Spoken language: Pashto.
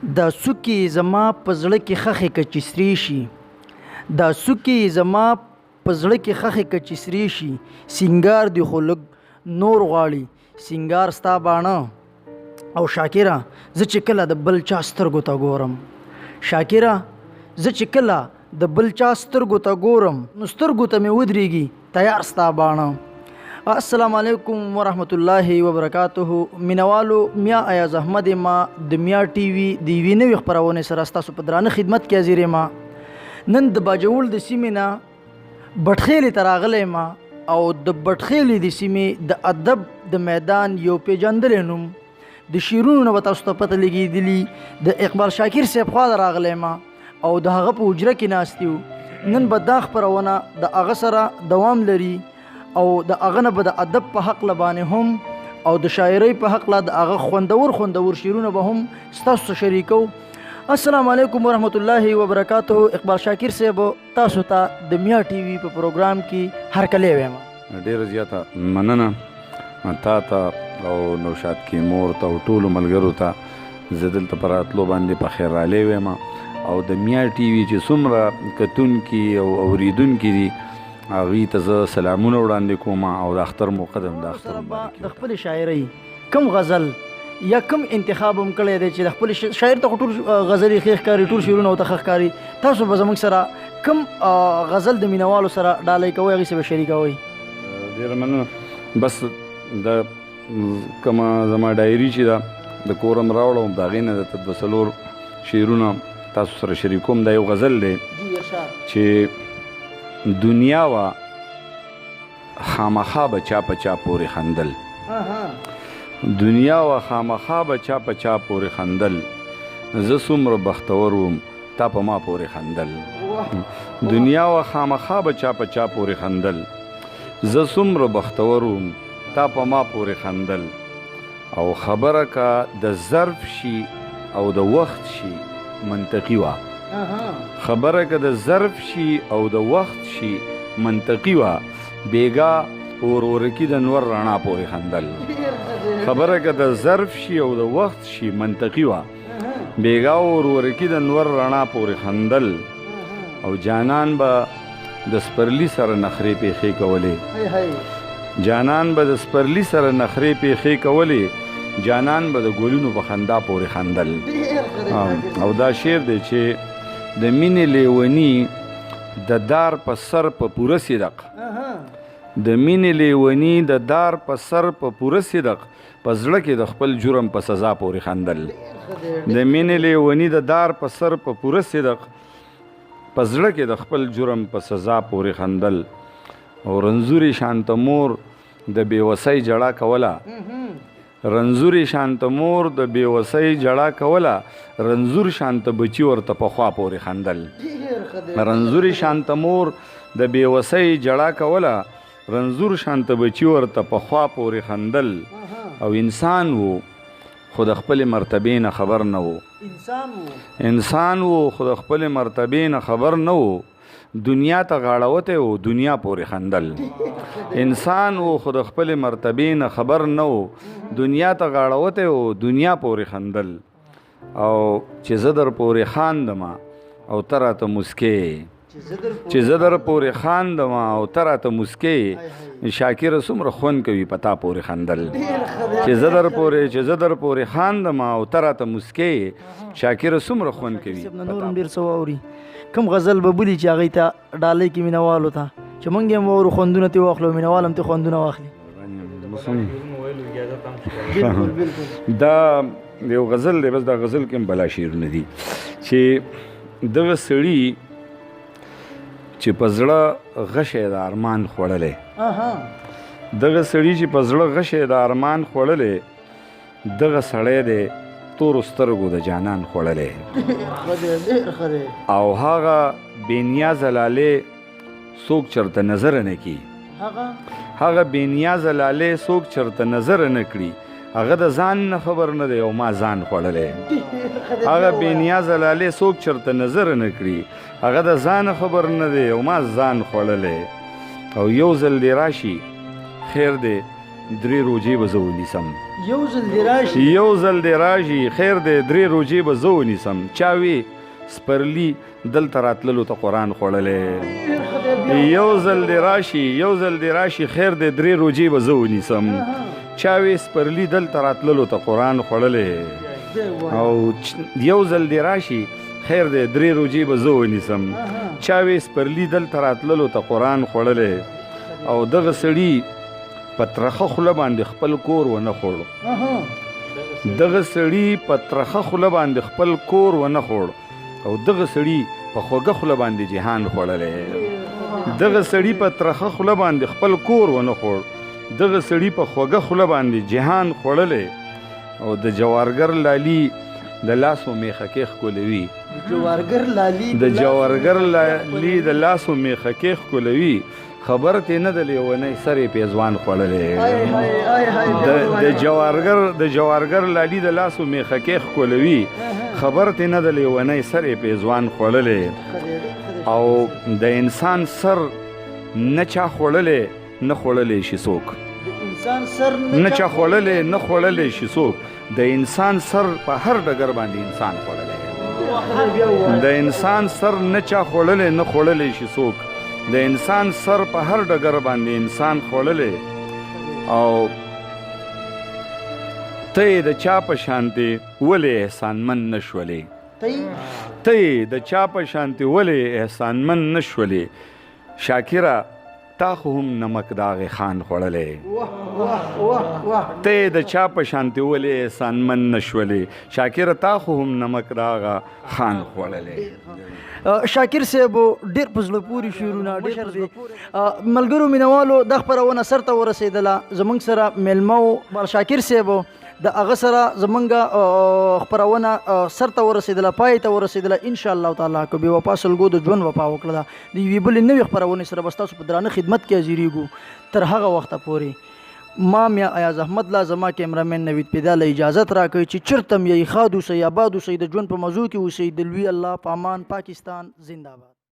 دا څوکې زما په زړه کې ښخې که چې سرې شي، دا څوکې زما په زړه کې ښخې که چې سرې شي، سینګار دي خو لږ نور غواړي، سینګار ستا باڼه. او شاکره زه چې کله د بل چا سترګو ته ګورم، شاکره زه چې کله د بل چا سترګو ته ګورم، نو سترګو ته مې ودرېږي تیار ستا باڼه. السلام علیکم ورحمت الله وبرکاته مینوالو، میا ایاز احمد ما د میا ټي وي د یوې نوې خپرونې سره ستاسو په درانه خدمت کې حاضر یم. نن د باجوړ د سیمې نه بټخېلې ته راغلی یم او د بټخېلې د سیمې د ادب د میدان یو پېژندلی نوم، د شعرونو نه به تاسو ته پته لګېدلي، د اقبال شاکر صاحب خوا ته راغلی یم او د هغه په حجره کې ناست یو. نن به دا خپرونه د هغه سره دوام لري او د هغه نه به د ادب په حقله باندې هم او د شاعرۍ په حقله د هغه خوندور خوندور شعرونه به هم ستاسو سره شریکو. السلام علیکم ورحمت الله وبرکاته. اقبال شاکر صاحب، تاسو ته د میا ټي وي په پروګرام کې هرکلی وایم. ډېره زیاته مننه تا ته او نوشاد کیمور ته او ټولو ملګرو ته. زه دلته په راتلو باندې په خیر رالی وایم او د میا ټي وي چې څومره کتونکي او اورېدونکي دي، هغوی ته زه سلامونه وړاندې کوم او د اختر موقع ده، د اختر مبارکي. د خپلې شاعرۍ کوم غزل یا کوم انتخاب هم کړی دی چې د خپل شاعر ته خو ټول غزلې ښې ښکاري، ټول شعرونه ورته ښه ښکاري، تاسو به زموږ سره کوم غزل د مینوالو سره ډالۍ کوئ، هغې سره به شریکوئ؟ ډېره مننه. بس د کومه زما ډایري چې ده د کورم راوړم، د هغې نه درته دوه څلور شعرونه تاسو سره شریکوم. دا یو غزل دی چې دنیا وه خامخا به چا په چا پورې خندل، دنیا وه خامخا به چا په چا پورې خندل، زه څومره بختور وم تا په ما پورې خندل. دنیا وه خامخا به چا په چا پورې خندل، زه څومره بختور وم تا په ما پورې خندل. او خبره که د ظرف شي او د وخت شي منطقي وه، خبره که د ظرف شي او د وخت شي منطقي وه، بیګا اورورکی د نور رڼا پورې خندل. خبره که د ظرف شي او د وخت شي منطقي وه، بیګا اورورکی د نور رڼا پورې خندل. او جانان به د سپرلی سره نخرې پیښې کولې، جانان به د سپرلی سره نخرې پیښې کولې، جانان به د ګلونو په خندا پورې خندل. او دا شعر دی چې د مینې لیونی د دار په سر په پوره صدق، د مینې لیونی د دار په سر په پوره صدق په زړه کې د خپل جرم په سزا پورې خندل. د مینې لیونی د دار په سر په پوره صدق په زړه کې د خپل جرم په سزا پورې خندل. او رنځورې شانته مور د بېوسۍ ژړا کوله، رنځورې شانته مور د بېوسۍ ژړا کوله، رنځور شانته بچي ورته په خوا پورې خندل. رنځورې شانته مور د بېوسۍ ژړا کوله، رنځور شانته بچي ورته په خوا پورې خندل. او انسان وو خو د خپلې مرتبې نه خبر نه وو، انسان وو خو د خپلې مرتبې نه خبر نه وو، دنیا ته غاړوتی وو دنیا پورې خندل. انسان وو خو د خپلې مرتبې نه خبر نه وو، دنیا ته غاړوتی وو دنیا پورې خندل. او چې زه در پورې خاندم او ته راته موسکې، چې زه در پورې خاندم او ته راته موسکې، شاکره څومره خوند کوي په تا پورې خندل. چې زه در پورې، چې زه در پورې خاندم او ته راته موسکې، شاکره څومره خوند کوي. نور هم ډېر څه واوري، کوم غزل به بولي چې هغوی ته ډالۍ کې مینوالو ته چې موږ یې هم واورو، خوندونه ترې واخلو، مینوال هم ترې خوندونه واخلي؟ دا یو غزل دی، بس دا غزل کې هم بلا شعرونه دي چې دغه سړي چې په زړه غشی د ارمان خوړلی، دغه سړي چې په زړه غشی د ارمان خوړلی، دغه سړی دی تورو سترګو د جانان خوړلی. او هغه بې نیازه لالې څوک چرته نظر نه کړي، هغه بې نیازه لالې څوک چرته نظر نه کړي، هغه د ځان نه خبر نه دی او ما ځان خوړلی. هغه بې نیازه لالې څوک چرته نظر نه کړي، هغه د ځان خبر نه دی او ما ځان خوړلی. او یو ځل دی راشي خیر دی درې روجې به زه ونیسم. یو ځل دې راشي، یو ځل دې راشي، خیر دی، درې روجې به زه ونیسم. چا وی سپرلی دلته راتللو ته قرآن خوړلی. یو ځل دې راشي، یو ځل دې راشي، خیر دی، درې روجې به زه ونیسم. چا وی سپرلی دلته راتللو ته قرآن خوړلی. او یو ځل دې راشي، خیر دی، درې روجې به زه ونیسم. چا وی سپرلی دلته راتللو ته قرآن خوړلی. او دغه سړي په ترخه خوله باندې خپل کور ونه خوړ. دغه سړي په ترخه خوله باندې خپل کور ونه خوړ. او دغه سړي په خوږه خوله باندې جهان خوړلی. دغه سړي په ترخه خوله باندې خپل کور ونه خوړ. دغه سړي په خوږه خوله باندې جهان خوړلی. او د جوارګر لالی د لاسو میخکې ښکلوي. جوارګر لالی د جوارګر لالی د لاسو میخکې ښکلوي. خبر ته نه د لیونی سرې پیزوان خوړلی. د جوارګر لالی د لاسو میخکې ښکلوي. خبر ته نه د لیونی سرې پیزوان خوړلی. او د انسان سر نه چا خوړلی، نه خوړلی شي څوک. نه چا خوړلی، نه خوړلی شي څوک. د انسان سر په هر ډګر باندې انسان خوړلی. د انسان سر نه چا خوړلی، نه خوړلی شي څوک. د انسان سر په هر ډګر باندې انسان خوړلی. او ته یې د چا په شانتې ولې احسانمن نه شولې؟ ته یې د چا په شانتې ولې احسانمن نه شولې؟ شاکره تا خو هم نمک د هغې خان خوړلی. ته یې د چا په شانتې ولې احسانمن نه شولې؟ شاکره تا خو هم نمک د هغه خان خوړلی. شاکر صاحب ډېر په زړه پورې شعرونه، ډېر په زړه پورې. ملګرو مینوالو، دا خپرونه سرته ورسېدله. زموږ سره مېلمه و شاکر صاحب، د هغه سره زمونږ خپرونه سرته ورسېدله، پای ته ورسېدله. ان شاء الله تعالی که بې وفا سلګو د ژوند وفا وکړله، د یوې بلې نوې خپرونې سره به ستاسو په درانه خدمت کې حاضرېږو. تر هغه وخته پورې ما میا ایاز احمد لا زما کیمرامین نوید پیدا له اجازت راکړئ چې چېرته هم یئ، ښاد اوسئ، آباد اوسئ، د ژوند په مزو کې اوسئ. د لوی الله په امان. پاکستان زنده باد.